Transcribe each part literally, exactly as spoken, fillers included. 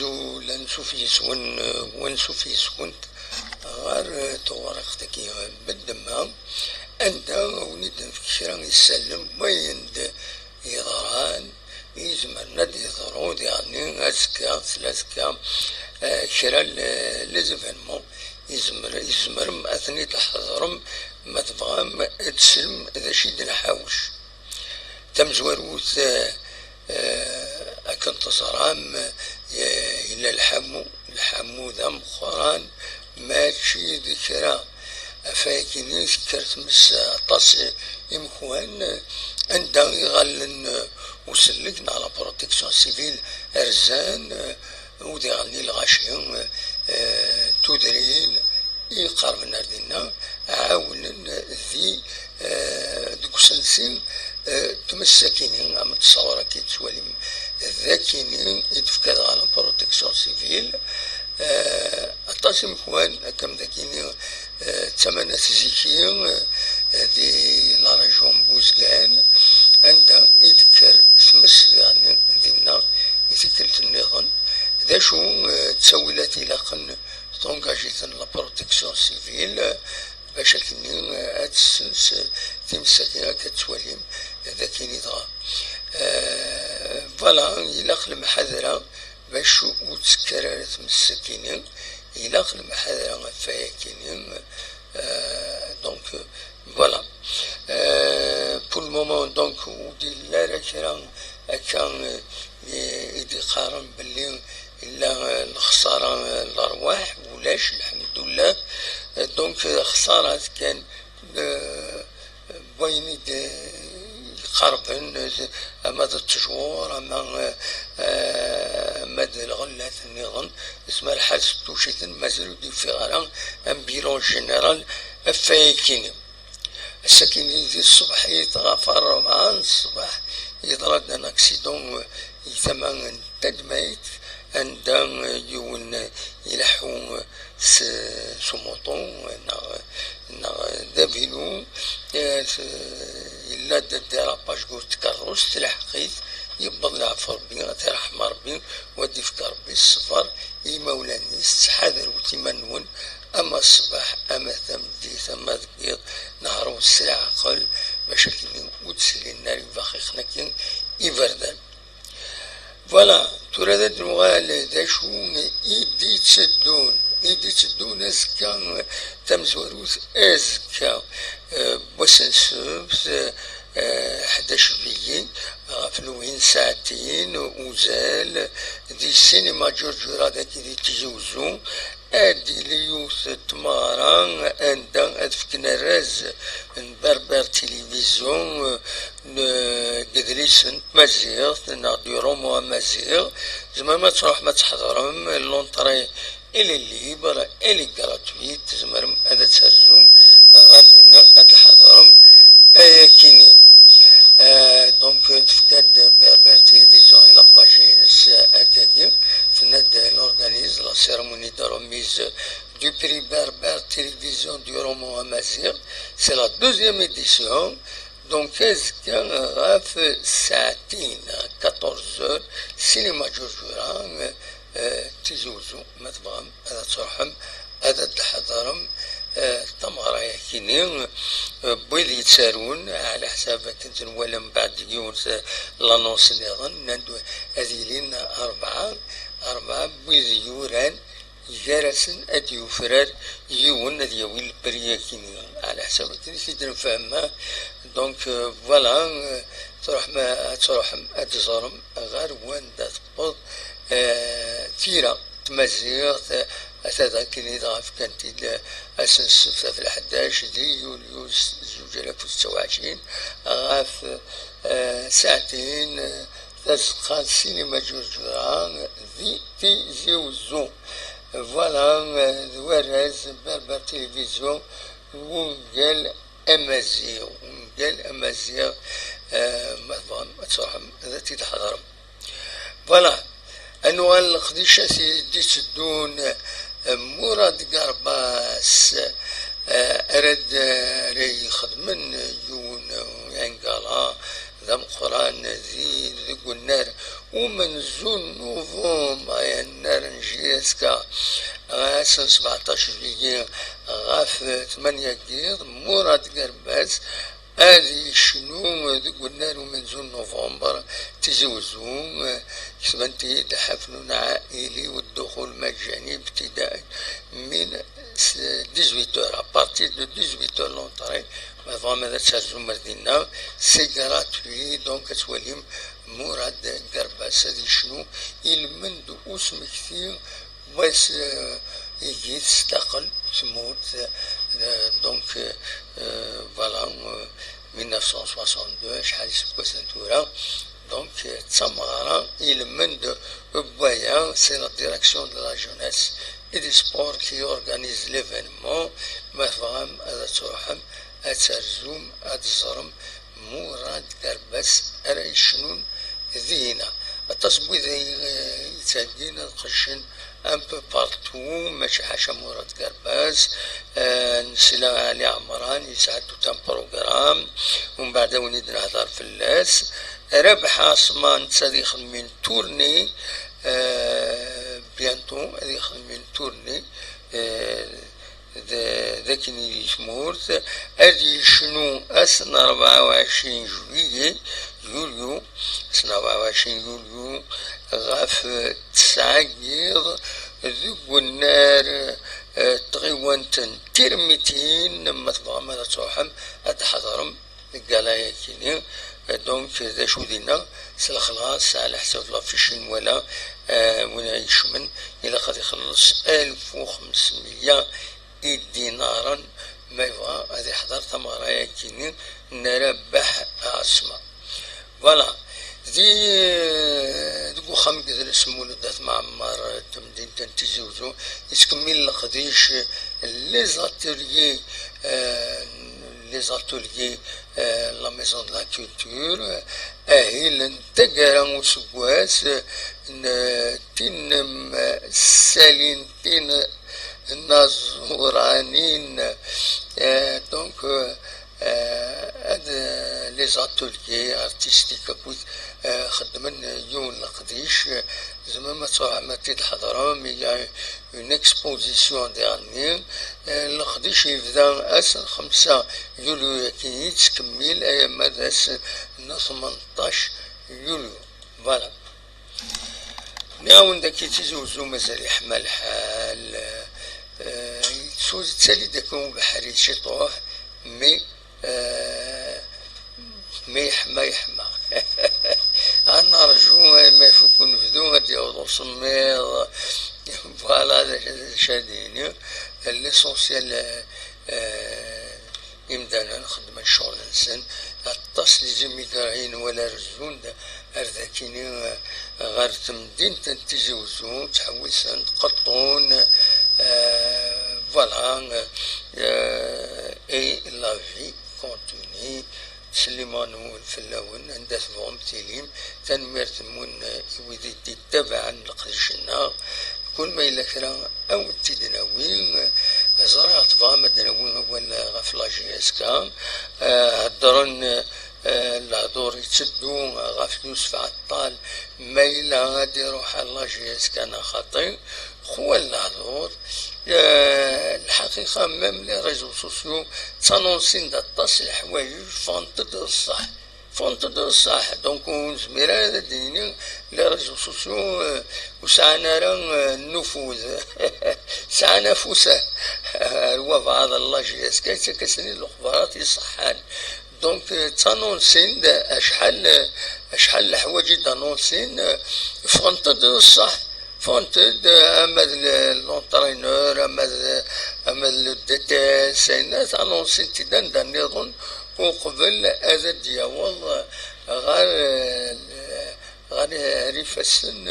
Ula ansuf yes-wen, eh, wansuf yes-went ɣer, eh, tewriqt-agi, eh, beddemma, anda wen-id-nefk kra isalen n wayen d-yeḍran, izemren ad d-yeḍru diɣenni azekka, tlazekka, eh, kra n les événements, izemr-, izemrem ad ten-id-tḥeḍrem ma tebɣam ad teslem d acu i d-nḥawec. Tamezwarut, eh, eh, akken teẓram, eh, yella lḥamu, lḥamu d ameqqran, mačči d kra. Ɣef wayagi-nni tekker tmes aṭas imekwan, eh, anda iɣallen, eh, usellek neɣ la protection civile rzan, eh, u diɣenni lɣaci, eh, tudrin, iqerben ar dinna, ɛawnen di, eh, deg usensi, eh, tmes akini, am ttṣawar akka i tettwalim, d akini i d-tefka dɣa la protection civile, eh, aṭas imekwan, akka am d akini, eh, d tamanat ziki, eh, di la région n Buzgan, anda i d-tekker tmes diɣenni dinna i tikkelt nniḍen. D acu, eh, ttawilat ilaqen tungaji-ten la protection civile, eh, bac akkenni, eh, ad tessens, eh, times-agi akka tettwalim, eh, d akini dɣa. Eh, voilà, ilaq lemḥadra bac ur tekker ara tmes akini, ilaq lemḥadra ɣef wayakini, eh, donc, eh, voilà. Euh, pour le moment, donc, ur d-yelli ara kra akka, euh, i, i d-iqqaren belli illa, euh, lexsara, euh, n lerwaḥ, ulac, lḥemdullah. Euh, donc, euh, xsarat kan, euh, n wayen i d-iqerben, euh, ama d ttjur, ama, euh, euh, ama d lɣellat nniḍen, zmer lḥal s tucit-n mazal ur d-yeffiɣ ara un bilan général ɣef wayakini. Ass-akini di tṣebḥit ɣef ṛṛebɛa n ṣṣbeḥ, yeḍra-d un accident di tama n tadmayt, anda yiwen ileḥḥu s, s umuṭu neɣ, neɣ d avilu, eh, yella-d dérapage ɣur tkerrust, tleḥq-it, yewweḍ leɛfu Ṛebbi, ad t-iṛḥem Ṛebbi, u ad d-ifk Ṛebbi ṣṣber i yimawlan-is. Ttḥadaret iman-nwen, ama ṣṣbeḥ, ama tameddit, ama deg yiḍ, nehṛet s leɛqel, bac akken ur d-slin ara ibaxiqen-agi iberdan. Voilà, tura ad nuɣal d acu i d-itteddun, i d-itteddun azekka tamezwarut, azekka, eh, wass n ssebt, eh, ḥdac bigi, ɣef lwin saɛtin, uzal, di sinima Ǧurǧura dagi di Tizi Uzzu, ad d-tili yiwet n tmeɣra anda ad fken arraz n Berber Télévision, n, deg yidlisen n tmaziɣt neɣ du roman amaziɣ. Tzemrem ad tṛuḥem ad tḥeḍrem, l'entrée elle est libre, elle est gratuite, tzemrem ad terzum ɣer dinna ad tḥeḍrem ayakini. Euh, donc, tefka-d Berber Télévision i la page-ines akkagi, tenna-d elle organise la cérémonie de remise du prix Berber Télévision du roman amaziɣ. C'est la deuxième édition. Donc, azekka ɣef saɛtin, quatorze heures, sinima Ǧurǧura, euh, Tizi Uzzu, ma tebɣam ad tṛuḥem, ad d-tḥeḍrem, eh, tameɣra-yakini, eh, n wid yettarun, ɛla ḥsab akken tenwala mbeɛd yiwet, eh, l'annonce nniḍen, nnan-d ad ilin rebɛa, rebɛa n wid yuran, gar-asen ad d-yufrar yiwen ad yawi le prix-yakini, ɛla ḥsab akken i t-id-nefhem. Donc, eh, voilà, eh, tṛuḥem, ad tṛuḥem ad teẓrem ɣer wanda tewweḍ, eh, tira tmaziɣt, eh, ata d akken i dɣa fkan-t-id, eh, ass n ssebt ɣef leḥdac di yulyu s-, zuǧ alaf u setta u ɛecrin, ɣef, eh, saɛtin, eh, tazeqqa n sinima Ǧurǧura di Tizi Uzzu. Voilà, eh, d warraz Berber Télévision, wungal amaziɣ, wungal amaziɣ, eh, ma tebɣam ad tṛuḥem ad t-id-tḥeḍrem. Voilà. Ad nuɣal leqdicat i d-itteddun, eh, Murad Garbas, eh, ara d-, ara ixedmen yiwen, eh, un gala, d ameqqran di, deg unnar umenzu n November, annar n J S K, ass n sebɛṭac juillet ɣef tmanya n yiḍ, Murad Garbas ad yecnu deg unnar umenzu n November, Tizi Uzzu, ketben-t-id حفل عائلي والدخول مجاني ابتداء من dix-huit heures, à partir de dix-huit heures l'entrée, ma tebɣam ad terzum ar dinna, c'est gratuit, donc ad twalim Murad Garbas ad yecnu ilmend usmekti n wass, eh, i d-yettwaxelqen tmurt, eh, donc, eh, voilà, eh, mille neuf cent soixante-deux, acḥal iseggasen tura, donc, eh, d tameɣra ilmend n waya, c'est la direction de la jeunesse et des sports qui organise l'événement, ma tebɣam ad truḥem, ad terzum, ad teẓrem Murad Garbas ara yecnun dinna. Aṭas n wid ay, eh, yettheggin ad qeddcen un peu partout, mačči ḥaca Murad Garbas, eh, nesla Ali Ɛemran, yesɛa tout un programme, umbeɛd ad wen-id-nehder fell-as. Rabeḥ Ɛaṣma, netta ad yexdem une tournée, eh, bientôt, ad yexdem une tournée, eh, d-, d akken i di tmurt, ad yecnu ass n rebɛa u ɛecrin juillet, yulyu, ass n rebɛa u ɛecrin yulyu, ɣef tesɛa n yiḍ, deg unnar, eh, n tɣiwant n Tirmitin, ma tebɣam ad truḥem, ad d-tḥeḍrem deg gala-yakini. Donc, d acu dinna, s lexlaṣ, ɛla ḥsab l'affiche i nwala, eh, win ara yecmen, ilaq ad ixelleṣ alef u xemsmeyya idinaren, ma yebɣa ad iḥḍer tameɣra-yakini n Rabeḥ Ɛaṣma. Voilà. Di, deg uxxam n yidles Mulud At Mɛemmer, temdint n Tizi Uzzu, yettkemmil leqdic, les ateliers, eh, les ateliers, eh, la Maison de la Culture, ahil n taggara n useggas, n tinemsalin, tinaẓuranin, eh, donc, eh, ad, les ateliers artistiques akked, eh, xeddmen yiwen leqdic, tzemrem ad truḥem ad t-id-tḥeḍrem, il y a une exposition dernière, eh, leqdic yebda ass n xemsa yulyu, akken yettkemmil alamma d ass n tmenṭac yulyu. Voilà. Nniɣ-awen-d akka Tizi Uzzu mazal yeḥma lḥal, eh, yettali-d akka ubeḥri ciṭuḥ, mais, eh, mais yeḥma, yeḥma. Ad nerju arma ifuk unebdu, ad d-yaweḍ usemmiḍ. Voilà, d acu, d acu ad d-yini. L'essentiel, eh, imdanen xeddmen ccɣel-nsen. Aṭas n les immigrés i nwala rezzun-d ar dakini, eh, ɣer temdint n Tizi Uzzu, ttḥewwisen, qeṭṭun, eh, voilà, eh, et la vie continue. Ttsellimeɣ fell-awen, anda tebɣum tilim. Tanemmirt-nwen i wid i d-ittabaɛen leqdic-nneɣ. Kul ma yella kra, ad wen-t-id-nawi. Ẓriɣ tebɣam ad d-nawi awal ɣef la J S K. Eh, heddren, eh, lehdur yetteddu ɣef Yusef Ɛeṭṭal, ma yella ad iruḥ ar la J S K neɣ xaṭi. Xwa lehdur, eh, lḥaqiqa, même les réseaux sociaux ttannunsin-d aṭas n leḥwayeǧ, ffɣent-d d ṣṣeḥ. Ffɣent-d d ṣṣeḥ. Donc, ur nezmir ara ad d-nini les réseaux sociaux, euh, ur sɛan ara, euh, nnufud. Sɛan afus ar wabɛaḍ n la J S K, yettak-asen-id lexbarat iṣeḥḥan. Donc, euh, ttannunsin-d acḥal, acḥal leḥwayeǧ i d-annunsin, euh, ffɣent-d d ṣṣeḥ. Ffɣent-d, ama d l-, l'entraîneur, ama d, ama d le D T S, ayen ad annunsin-t-id anda nniḍen, uqbel ad d-yaweḍ ɣer, ɣer, ɣer ifassen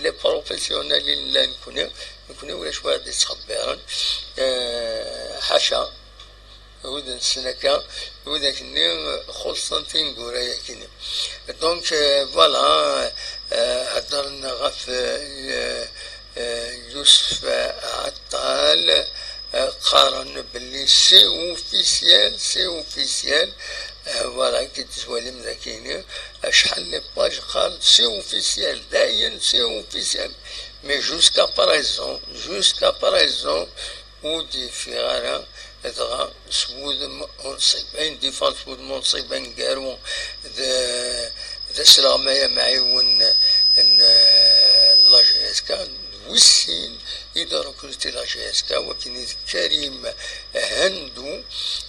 les professionnels i nella nekni. Nekni ulac wid i d-yettxebbiren. Eh, ḥaca. Wid nessen akka, widak-nni xuṣṣen tineggura-yakini. Donc, euh, voilà, euh, heddren ɣef, euh, euh, Yusef Ɛeṭṭal, euh, qqaren belli c'est officiel, c'est officiel, Voilà, ki tettwalim dagini, acḥal les pages qqaren c'est officiel, dayen c'est officiel. Mais jusqu'à présent, jusqu'à présent, ur d-yeffiɣ ara, dɣa s wudem unṣib. Ayen d-yeffɣen s wudem unṣib aneggaru d, d asleɣmay amɛiwen n, euh, la J S K, d wis sin i d-recruter la J S K, wakken i d Karim Hendou,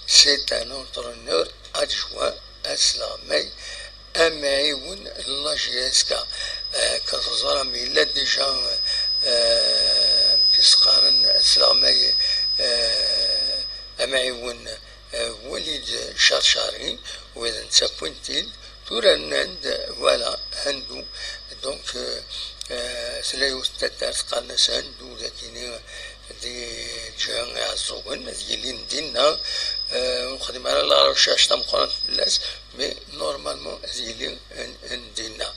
c'est un entraîneur adjoint, asleɣmay amɛiwen n la J S K. Euh, kan teẓram, yella déjà, euh, amek i s-qqaren, asleɣmay, euh, amɛiwen, euh, Walid Carcari, u d netta Quintil, tura nnan-d, voilà, Hendou. Donc, euh, euh, tella yiwet n taddart qqaren-as Hendou, dagini di lǧiha Iɛeẓẓugen, ad yilin dinna. Euh, ur nexdim ara la recherche tameqqrant fell-as, mais normalement ad yili n, n dinna.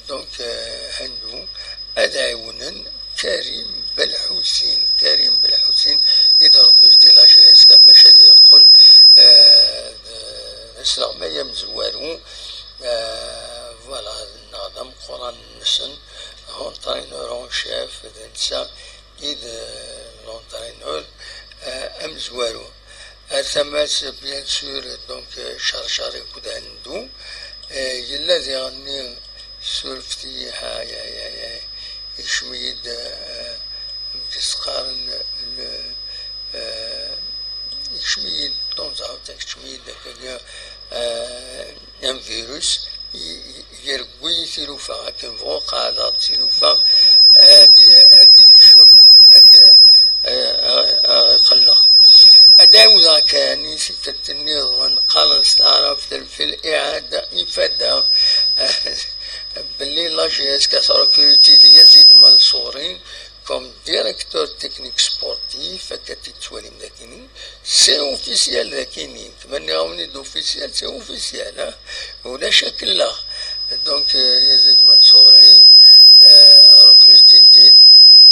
Donc, euh, Hendou, ad ɛiwnen Karim Belḥusin. Karim Belḥusin i d-recruter la J S K bac ad yeqqel, euh, d, d asleɣmay amezwaru, euh, voilà, neɣ d ameqqran-nsen, entraîneur en chef, d netta i d, euh, l'entraîneur, euh, amezwaru. Ar tama-s, bien sûr, donc, euh, Carcari akked Hendou. Euh, yella diɣenni, surfet-iyi, ha, ya, ya, ya, ikcem-iyi-d, euh, amek i s-qqaren, le, euh, ikcem-iyi-d, de temps en temps, ikcem-iyi-d akkagi, euh, un virus, i, i, yergwi tilufa, akken bɣu qeɛdeɣ tilufa, ad, ad d-yekcem, ad, ad, ad, ad iqelleq. Ad ɛiwdeɣ kan i tikkelt nniḍen, qqaren s taɛrabt lfil iɛada ifada, belli la J S K trecruter-d Yazid Mansouri comme directeur technique sportif, akka t-id-tettwalim dagini, c'est officiel dagini, kma nniɣ-awen-id officiel, c'est officiel, hein? Ulac akelleɣ. Donc, euh, Yazid Mansouri, euh, recruter-t-id,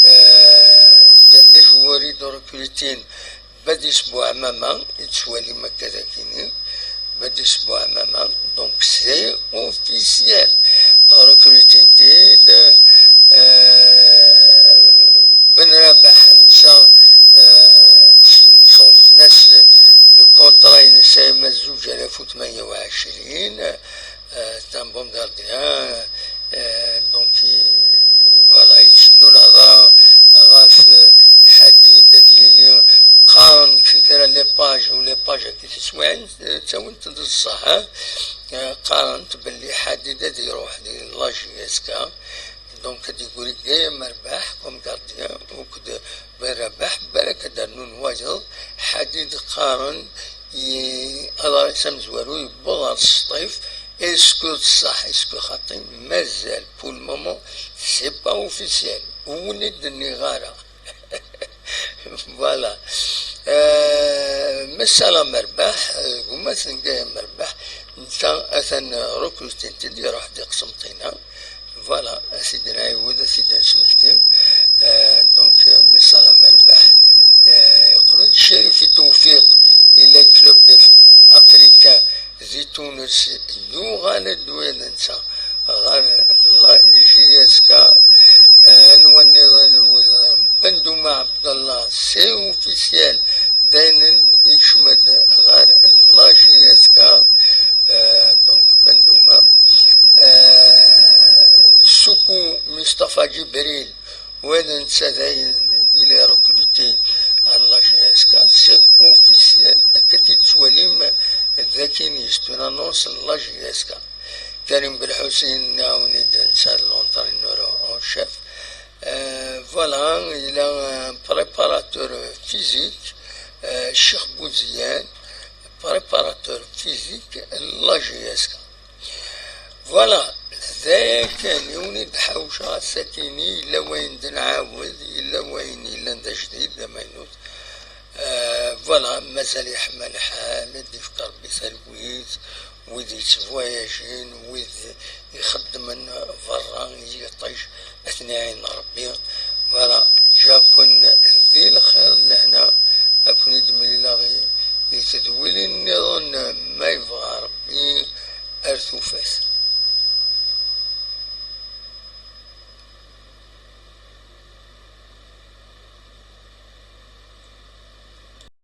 euh, gar les joueurs i d-recruter-n, Badis Bouamama, i tettwalim akka dagini, Badis Bouamama, donc c'est officiel. Recruter-t-id, euh, Ben Rabaḥ, netta, euh, s-, s-, fnas le contrat-ines ay ma zuǧ alaf u tmanya u ɛecrin, euh, c'est un bon gardien, euh, donc, i-, voilà, yetteddu lehḍra ɣef, euh, Ḥadid ad yili, qqaren kra les pages, u les pages-agi tiswiɛin, euh, ttawint-d ṣṣeḥ, hein? Euh, qqaren-t belli Ḥadid ad iruḥ di la J S K, donc ad igri Gaya Merbaḥ comme gardien, akked Ben Rabaḥ, balak ad d-rnun wayeḍ. Ḥadid qqaren i aḍris amezwaru yewweḍ ɣer Sṭif. Est-ce que d ṣṣeḥ, est-ce que xaṭi? Mazal, pour le moment, c'est pas officiel. Ur wen-id-nniɣ ara. Voilà. Euh, Mass Alain Merbaḥ, euh, gma-s n Gaya Merbaḥ, netta atan recruter-t-id, iruḥ-d i Qsenṭina. Voilà, ad t-id-nɛiwed, ad t-id-nesmekti. Euh, donc, euh, Mass Alain Merbaḥ, euh, yeqqel-d. Carifi Tewfiq, yella club africain di Tunes, yuɣal-d wid netta ɣer la J S K. Euh, anwa nniḍen? Bendouma Abdallah, c'est officiel, dayen ikcem-d ɣer la J S K. Euh, donc, Bendouma. Euh, Soukou Mustafa Djibril, wa d netta dayen, il est recruté à la J S K, c'est officiel, akka t-id-tettwalim dagini, c'est une annonce n la J S K. Karim Belḥusin, nniɣ-awen-id, netta d l'entraîneur en chef. Euh, voilà, il a un préparateur physique, euh, Cheikh Bouziane, préparateur physique, la J S K. Voilà, d aya kan i wen-id-ḥawceɣ ass-akini, yella wayen d-nɛawed, yella wayen yellan d ajdid, d amaynut. Euh, voilà, mazal yeḥma lḥal, ad d-yefk Rebbi talwit, wid yettbwayajin, wid ixeddmen berra i yiṭij, ad ten-iɛin Rebbi. Voilà, ǧǧaken